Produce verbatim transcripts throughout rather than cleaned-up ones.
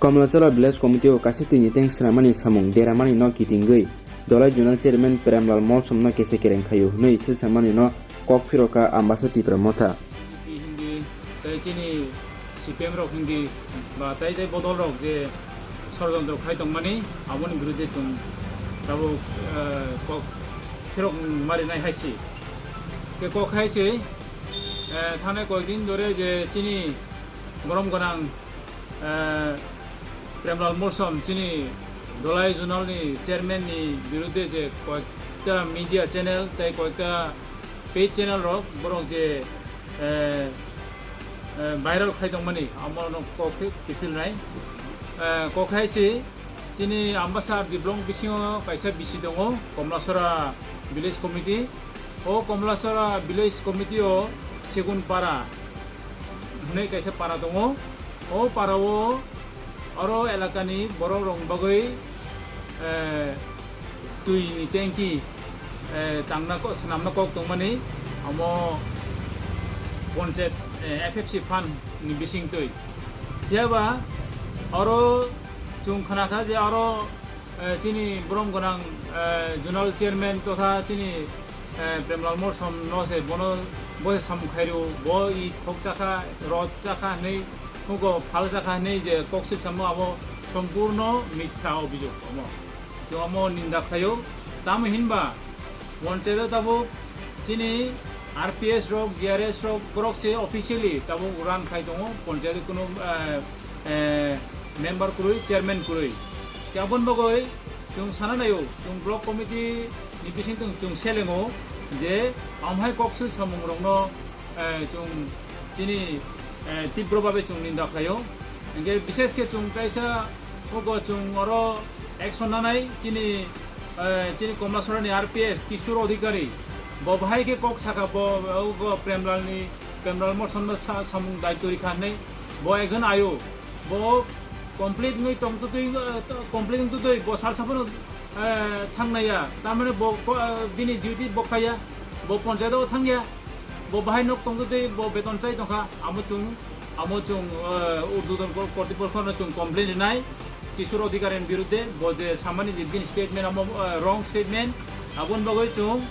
Komlachara Village Committee o kaisa twi ni teng swnamani samung deramani no kitingwi Dolai Zonal Chairman Premlal Molsom no kese kereng khaio hwnwi silsamani no kok phirokha Ambasa Tipra Motha. B J P hindi tei chini C P M rok hindi ba tei tei bodol rok je sorojontro khai tongmani aboni birude chwng tabuk, eh, kok phirok marinai hai si. Ke kok hai si, eh, thane koikdin dore je chini borom gwnang, eh, Premlal Molsom chini Dolai Zonal ni chairman ni birude je koikta media channel tei koikta page channel rok borok je, eh, eh, viral khai tongmani amo no kok khe kiphil nai. Eh, kok hai si chini Ambasa R D block bisingo kaisa bisi tongo, Komlasora Village Committee. O Komlasora Village Committee o Segun Para hwnwi kaisa para tongo. O para o oro elakani borok rok bagwi, eh, twi ni tanki, eh, tangna ko-, swnamna kok tongmani amo ponchayat, eh, F F C fund ni bising twi. Phiya ba oro chwng khna kha je oro, eh, chini borom gwnang, eh, zonal chairman totha chini, eh, Premlal Molsom no se bono bo se samung khairw, bo i thok chakha, rot chakha hwnwi, hugo phal chakha hwnwi je kok sil samo abo sompurno mitha obijog omo. Chwng omo ninda khlaio. Tamo hinba ponchayat o tabuk chini R P S rok, G R S rok borok se officially tabuk run khai tongo, ponchayat o kunu, eh, eh, member kwrwi, chairman kwrwi. Khe aboni bagwi chwng sana naio, chwng block committee ni bising chwng, chwng selengo je amhai kok sil samung rokno, eh, chwng chini, eh, tibro babe chwng ninda khlaio. Hingke bishesh khe chwng kaisa ogo chwng oro action nanai chini, eh, chini Komlasora ni R P S Kishore Adhikari. Bo bahai khe kok saka bo, ogo Premlal ni, Premlal Molsom no sa-, samung daityo rikha hinwi. Bo ekjon ayo. Bo complete wngwi tongtwtwi, eh, complete wngtwtwi bo sal saphano, eh, thangnaya. Tamani bo ko-, eh, bini duty bo khaya. Bo ponchayat o thangya. Bo bahai nok tongtwtwi bo beton chai tongkha. Amo chwng, amo chwng, eh, urdhwton kor-, kortipokho no chwng complain rinai. Kishore Adhikari ni birudde bo je samani je bini statement amo, eh, wrong statement. Aboni bagwi chwng,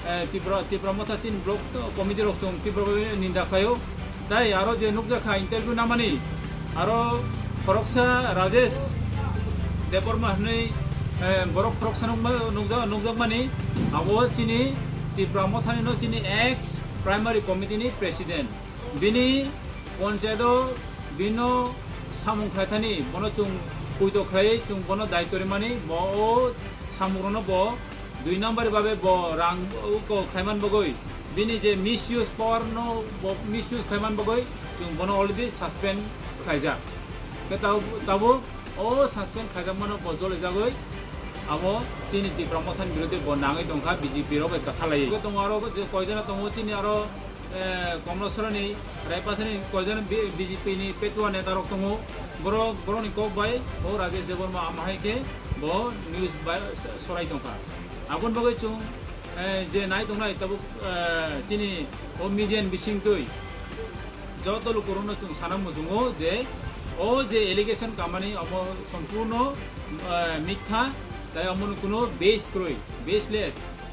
eh, Tipra, Tipra Motha chini block committee rok chwng Tipra bai ninda khlaio. Tai aro je nukjakha interview namani, aro khoroksa Rajesh Debbarma hwnwi, eh, borok khoroksa nukma-, nukja-, nukjakmani, abo chini Tipra Mothani no chini ex primary committee ni president. Bini ponchayat o bino samung khlaithani, bono chwng puito khlaiwi chwng bono daityo rimani, bo o samung rokno bo dui number babe bo rang uko khlaiman bagwi, bini je misuse power no bo misuse khlaiman bagwi chwng bono already suspend khlaijak. Khe tab-, tabuk o suspend khaijakmano bo jolijagwi abo chini Tipra Mothani birodhe bo nangwi tongkha B J P rok bai kwthalaiwi. Tongo aro je koijana tongo chini aro eh, Komlasora ni Raipasa ni koijon B-, B J P ni petua neta rok tongo. Borok, borok ni kok bai o Rajesh Debbarma ama hai khe bo news bai sorai tongkha. Aboni bagwi chwng, eh, je nai tongnai tabuk, eh, chini o media ni bising twi joto lukurokno chwng sana muchungo je o je allegation kamani omo sompurno, eh, mitha, tai omo kuno base kwrwi, baseless.